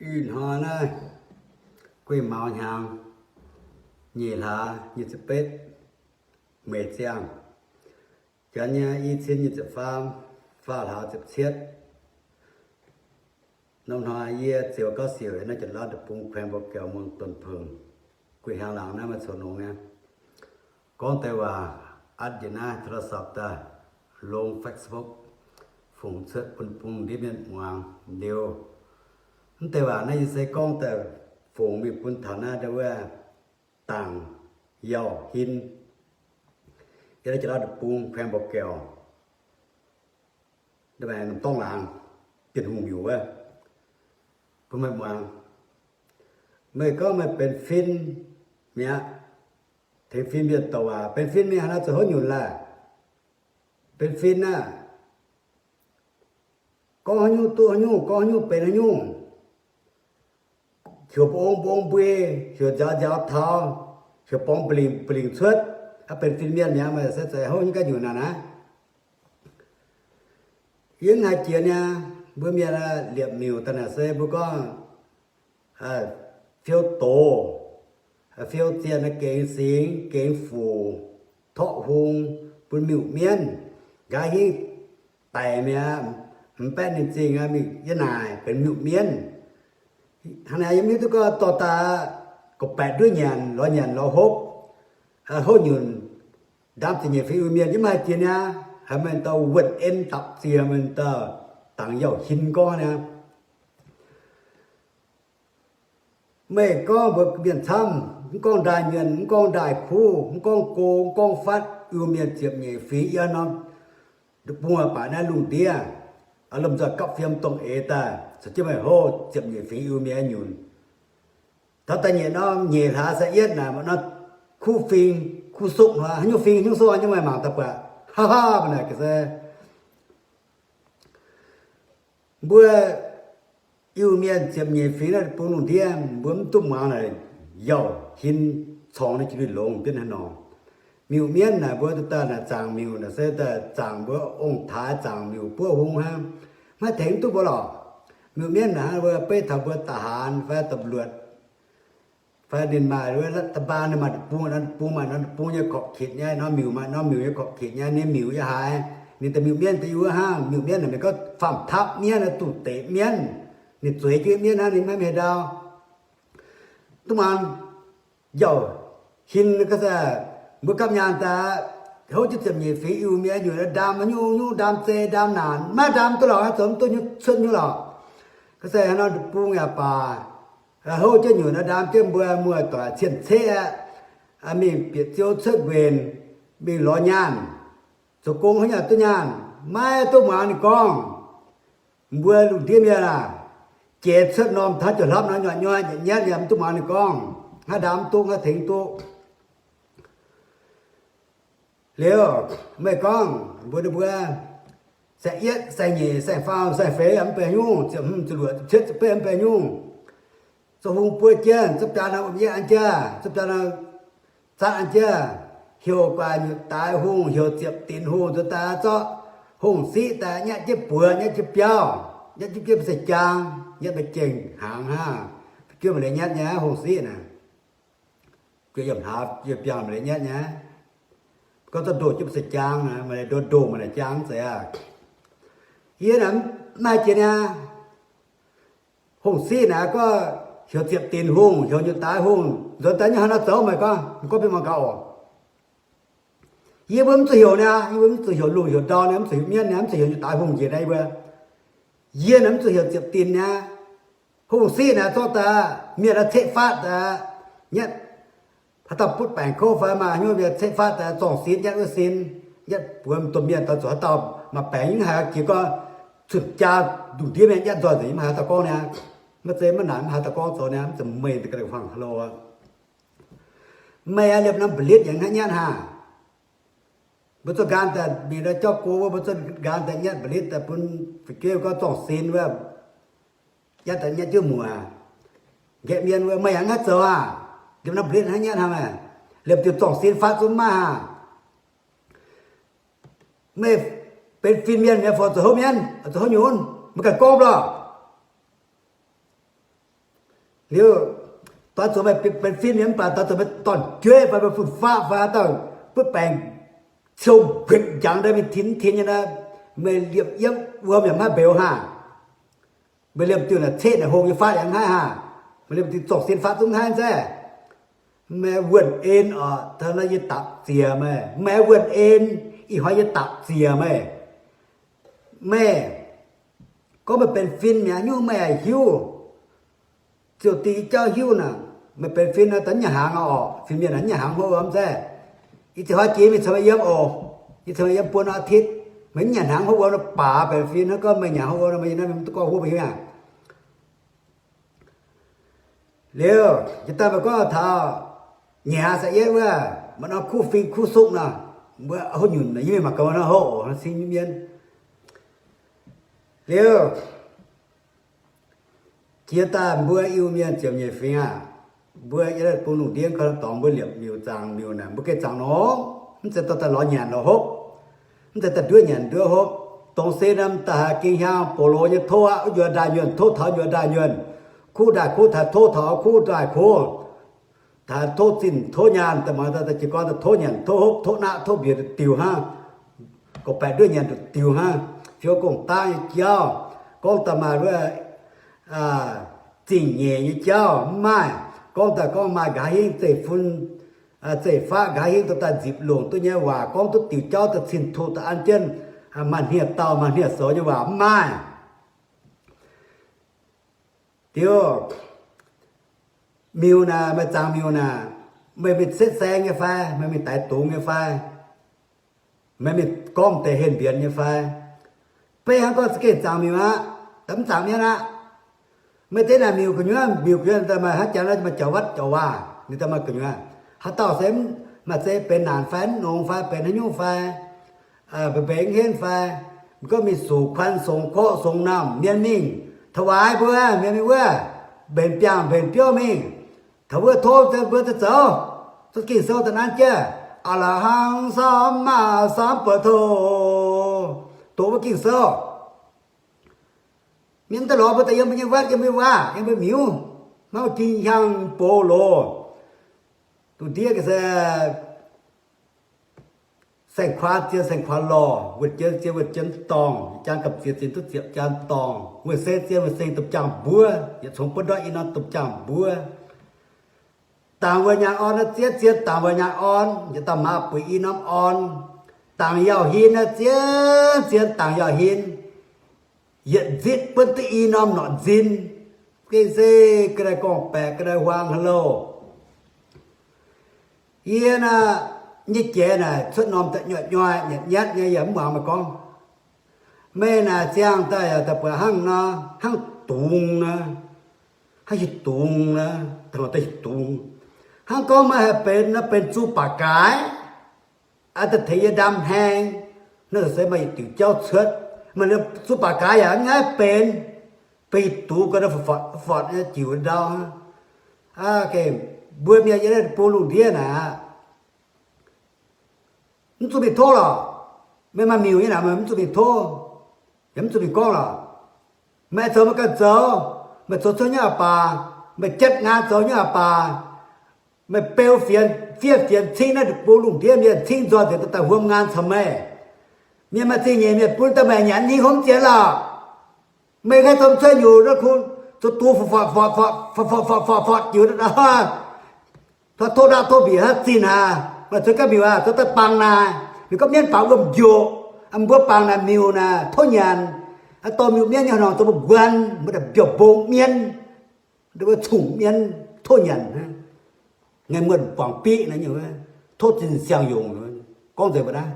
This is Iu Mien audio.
Ih hnoi naaiv guei maux hnyangx nyeic hlaax nyic ziepc betv, Meiz Ziangh, janx nyei i cin nyic ziepc faam, faah hlaax ziepc cietv. Norm hnoi yie Ziouc Gauv Siouc naaiv Janx-Lauv Deic-Bung, แขวงบ่อแก้ว เมืองต้นเพิ่ง guei hnyangx laangz naaiv maaih coux longx nyei. Gorngv deix waac atv njiec naaiv โทรศัพท์ daaih, longx Facebook, fungx cuotv bun bung ndiev mienh muangx liuz. Mv deix waac naaiv yie se gorngv daaih fungx mingh bun taux naaiv ndau wuov Dangc Yauh Hin, yiem naaiv Janx-Lauv Deic-Bung, แขวงบ่อแก้ว, domh dorngh laangz, Bienh Hungh miuc wuov, bun meih muangx. Meih gorngv meih benx fin mi'aqv, tengx fin mienh douc waac. Benx fin mienh haaix nor zoux haaix nyungc laaic? Benx fin aah, gorngv haaix nyungc duqv haaix nyungc, gorngv haaix nyungc benx haaix nyungc. Heuc mbong mbong mbui, heuc nziaaux nziaaux taux, heuc borngz mba'lingc mba'lingc cuotv, aa, benx fin mienh mi'aqv. Meih se zoux haaix nyungc ga'nyunc naaic naaiv? Yie mv haiz jiex niaa. Mbuo mienh liepc miuc daaih naaic se mbuo gorngv fiou doz, fiou zienh, gengx singx, gengx fuc, torqv hung, bun miuc-mienv, nqa'haav hingv daic mi'aqv, mv baeqv ninh zingh aqv, mingh yiem naaic benx miuc-mienv. Hnangv naaic yie mv hiuv duqv gorngv dorh daaih gorngv-baeqc nduov nyanc, lorz nyanc lorz hopv, hopv nyunc, ndaam ziepc nyeic fingx Iu-Mienh yie mv haiz jiex niaa. Haiz meih dauh wuonh en dapc ziex, meih dauh Dangc Yauh Hin gorngv niaa. Meih gorngv mbuo mienh camv, mv gorngv ndaaih mienh, mv gorngv ndaaih kuv, mv gorngv go, mv gorngv fatv, Iu-Mienh ziepc nyeic fingx yiem norm bung baac naaiv lungh ndiev, lomh nzoih gapv fiem dongh eix daaih caux jienv meih hopv ziepc nyeic fingx Iu-Mienh nyunc. Taux da'nyeic norm nyeic hlaax se yietv naaic, maaih norm kuv fing, kuv sopv hnoi, haaix nyungc fing haaix nyungc sopv nyei, meih mangc daaih buatc, haa haa, mv naaic ga'naaiv se mbuo Iu-Mienh ziepc nyeic fingx naaiv bung lungh ndiev, mbuo mv duqv muangx naaic Yauh Hin corng ninh jiex lui longx jienv hnangv nor. Miuc-mienv naaic mbuo daaih naaic zaangc miuc naaic se daaih zaangc mbuo ong-taaix zaangc miuc buov hung hnangv, maiv tengx duqv mbuo lorqc. Miuc-mienv naaic hnangv mbuo beiv taux mbuo ทหาร fai ตำรวจ fai ninh maaih wuov รัฐบาล ninh maaih deic-bung, bung maaih norm deic-bung nyei ขอบเขต nyei, norm miuc maaih norm miuc nyei ขอบเขต nyei, ninh miuc yiem haaix, ninh daaih miuc-mienv daaih yiem wuov hnangv. Miuc-mienv naaic mienh gorngv ฝ่ำทัพ mienv, duqv deix mienv, ninh zueiz jienv mienv hnangv, ninh maiv hmei ndau. Duqv muangx Yauh Hin ga'naaiv se mbuo gapv nyaanh daaih hopv jienv ziepc nyeic fingx Iu-Mienh nyungc, ndaam haaix nyungc nyungc, ndaam zei ndaam naanc, maiv ndaam duqv lorqc, zoux mv duqv nyungc cuotv nyungc lorqc. Ga'naaiv se haaix nor deic-bung yaac baac, hopv jienv nyungc, ndaam jienv mbuo muoz-doic cien-ceqv aqv, mingh bieqc ziou cuotv nquenc, mingh lorz nyaanh, zoux gong haaix nyungc duqv nyaanh, maiv duqv muangx ninh gorngv. Mbuo lungh ndiev mienh aah, jiex cuotv norm taux ziouc hlapv nor nyuoqc nyuoqc nyatv nyatv yaac mv duqv muangx ninh gorngv, haaix ndaam mv duqv, haaix tengx duqv. Liuz, meih gorngv mbuo, ninh mbuo saeng-yietv, saeng-nyeic, saeng-faam, saeng-feix yaac mv benx nyungc, ziepc hmz, ziepc luoqc, ziepc cietv, ziepc betv mv benx nyungc. Zoux hungh buo jienv, za'biaa nor wuom-yietv an jienv, za'biaa nor zatv an jienv, heuc guaax nyutc daaix hungh, heuc ziepc dinc hungh, nzuonx daaih zorqv hungh siqv daaih nyatv jienv buoz, nyatv jienv biauv, nyatv jienv jienv ba'seic jaang, nyatv maiv jengh hnaangx hnangv. Fu'jueiv maaih leiz nyatv nyei hungh siqv naaic. Fu'jueiv yiem hlaax, fu'jueiv biangh maaih leiz nyatv nyei. Gorngv zorqv ndoh jienv ba'seic jaang naaic, maaih leiz ndoh ndoh maaih leiz jaang zeiz aqv. Yie naaic mv maaih jiex niaa. Hungh siqv naaic gorngv heuc ziepc dinc hungh, heuc nyutc daaix hungh, nzuonx daaih nyei haaix nor zoux meih gorngv, gorngv bun mangc gaax oc. Yie mbuo mv zuqc heuc niaa, yie mbuo mv zuqc heuc lungh heuc ndau niaa, mv zuqc heuc mienv niaa, mv zuqc heuc nyutc daaix hungh njiec niaa, yie mbuo. Yie naaic mv zuqc heuc ziepc dinc niaa. Hungh siqv naaic zorqv daaih mienh naaic ceqv fatv daaih, nyatv haaix dauh butv baengc kouv fai maaih haaix nyungc mienh ceqv fatv daaih zorng-sin, nyatv wuov sin, nyatv buoz domh mienh daaih zuqc haaix dauh maaih baengc nyungc haaix jiex gorngv cun-jaa lungh ndiev mienh nyatv nzoih nzengc, mv haaix dauh gorngv niaa. Maiv zeiz maiv naaic mv haaix dauh gorngv zoux niaa, mv zeiz meih daaih ga'naaiv fangx hlo aqv. Meih aah, liepc norm mba'litv yaac hnangv nyatv hnangv. Mbuo zuqc nqaang daaih mingh ndau jauv go wuov, mbuo zuqc nqaang daaih nyatv mba'litv daaih bun fu'jueiv gorngv zorng-sin wuov, nyatv daaih nyatv jienv muoc, nqaeqv mienh wuov, meih yaac hnangv zoux aah. Liepc norm mba'litv hnangv nyatv hnangv. Liepc diuc zorng-sin fatv zungv maiv maaih aah. Meih benx fin mienh mi'aqv fai zoux houv mienv, zoux houv nyunc, meih ganh gorngv lorqc. Liuz, doix zuqc meih benx fin mienh mv baac doix zuqc meih dorn-jueiv fai meih fun-faqv fai haaix dauh butv baengc ciou nquenc njangx daaih mingh tin tin nyei nor, meih liemh yiem wuom yaac maiv mbeux haah. Meih liemh diuh naaic ceqv naaic hongh nyei fatv yaac mv haih haah. Meih liemh diuh zorqv sin fatv zungv mv haih nzengc. Meih wuonh en oc, taux naaiv yie dapc ziec meih. Meih wuonh en, ih hnoi yie dapc ziec meih. Meih gorngv meih benx fin mi'aqv nyungc meih hiuv. Ziouc dingh yie jauv hiuv naaic, meih benx fin nor, da'nyeic hnaangx oc, fin-mienh naaic nyeic hnaangx hopv wuom nzengc. Yie ziouc hnoi jiex mingh caux meih yiem oc. Yie caux meih yiem buo norm อาทิตย์, meih nyeic hnaangx hopv wuom nor baac benx fin, hnangv gorngv meih nyanc hopv wuom nor, meih yiem naaiv mv duqv gorngv huv mbuo hiuv aqv. Liuz, jiex daaih meih gorngv taux nyiec hlaax saeng-yietv wuov, maaih norm kuv fing kuv sukv nor, mbuo hopv nyunc yie mingh mangc gaax wuov nor hopv oc, sin mienv. Liuz, jiex daaih mbuo Iu-Mienh ziepc nyeic fingx aah, mbuo yiem bung lungh ndiev koi dorngx mbuo liepc miuc zaangc miuc naaic, mbuo gengh zaangc nor, mv zeiz dorh daaih lorz nyanc lorz hopv, mv zeiz daaih nduov nyanc nduov hopv. Dongh se norm da'haaix ging hiaang box loz nyei tov aqv, wuov njuov ndaaih nyuonh tov taux njuov ndaaih nyuonh, kuv ndaaih kuv taux tov taux kuv ndaaih kuv, taux tov zinh tov nyaanh, da'maaih daaih jiez gorn daaih tov nyanc tov hopv tov naqv tov mbiec diuc hnangv. Gorqv-baeqc nduov nyanc diuc hnangv. Fiou gong-dangv nyei jauv, gorngv daaih maaih wuov zingh nyeic nyei jauv mv maaih. Gorngv daaih gorngv maaih nqa'haav hingv zeiv-fun zeiv-faqv nqa'haav hingv dorh daaih nzipc longc duqv nyei waac, gorngv duqv diuc jauv daaih cin-tuqv daaih an jienv maaih hniev-daauh maaih hniev-soux nyei waac mv maaih. Diuh miuc naaic, meih zaangc miuc naaic, meih mingh setv saeng nyei fai, meih mingh daix dungz nyei fai, meih mingh gorngv deix henh mbienx nyei fai? Beiv hnangv gorngv za'gengh zaangc miuc aqv, mv zaangc mienv aqv. Meih deix naaic miuc gu'nyuoz, miuc gu'nyuoz daaih maaih hnangv janx maaih jauv-watv jauv-waac, ninh daaih maaih gu'nyuoz. Haaix dauh se maaih zeiz benx naanc fai mv nongx fai benx haaix nyungc fai, mbeix mv henv fai, gorngv mingh sux kuan songx korqv songx naamh mienh mingh, taux waaic mbuo mienh mingh wuov, mbenc biangh mbenc biouv mingh, taux wuov tov mbuo daaih zoux, zuqc Ging-Sou daaih nanv jienv, อรหังสัมมาสัมพุทโธ, doqc wuov Ging-Sou. Mienh daaih lorz mbuo daaih yiem mbuo nyei wuov, yiem mbuo nyei waac, yiem mbuo miuc, maiv ging hiaang box loz. Dungh ndiev se saeng-kuaav zien saeng-kuaav lorh, wuonh jien zien wuonh jien dorngh, jaan gamh ziex zien duqv ziepc jaan dorngh, wuonh seng zien wuonh seng domh jaang mbuov, yietc congx buov ndortv i norm domh jaang mbuov. Dangc wuonh nyaanh orn naaiv ziev zien dangc wuonh nyaanh orn, yietc dauh maaz bueix i norm orn. Dangc yaauh hin naaiv ziev zien dangc yaauh hin, yietc nzitv buonv duqv i norm norqc nzin. Gengh se ga'naaiv gorngv-baeqc ga'naaiv huaang haaix louh. Yie naaiv nyei jiex naaic cuotv norm da'nyuoqc nyoih nyatc nyatv nyei yaac mv muangx meih gorngv. Meih naaic ziangh daaih yaac daaih buatc hnangv nor, hnangv dungz nor, hnangv hieh dungz nor, daaih hieh dungz. Hnangv gorngv meih haih benx nor benx zuqc baac gaaix, daaih tengx yie ndaam hnaeng. Naaiv se maaih yietc diuc jauv cuotv, maaih zuqc baac gaaix yaac mv haih benx, benx hieh dungz ga'naaiv fortv fortv nyei jiuc ndau. Mbuo mienh yiem naaiv bung lungh ndiev naaic, mv zuqc mingh tov lorqc. Meih maaih miuc nyei naaic, meih mv zuqc mingh tov, yaac mv zuqc mingh gorngv lorqc. Meih zoux meih ganh zoux, meih zoux cuotv nyei aqv baac, meih jatv nqaang zoux nyei aqv baac, meih beu fienx, fiev fienx cingv naaiv bung lungh ndiev mienh cingv nzoih nzengc daaih huom nqaang caux meih. Mienh maaih zingh nyeic mienh bun daaih meih nyanc hingv hopv zien lorqc. Meih haih zoux cuotv nyungc naaiv kungx zoux duqv fortv fortv fortv jiuc, tov naqv tov mbiec hnangv zinh aqv. Meih zoux ganh miuc aqv, zoux daaih bangc naaic, ninh gorngv mienv bangc wuom-njoqc, mbuo bangc naaic miuc naaic tov nyanc. Dorh miuc mienv nyei hnorngx zoux mbuo nquan, mbuo daaih mbiauh mbong mienv, mbuo cungv mienv tov nyanc. Ngaih muonh buangh biqv naaiv nyungc, tov zinh siang-yungc, gorngv nzengc mbuo naaiv.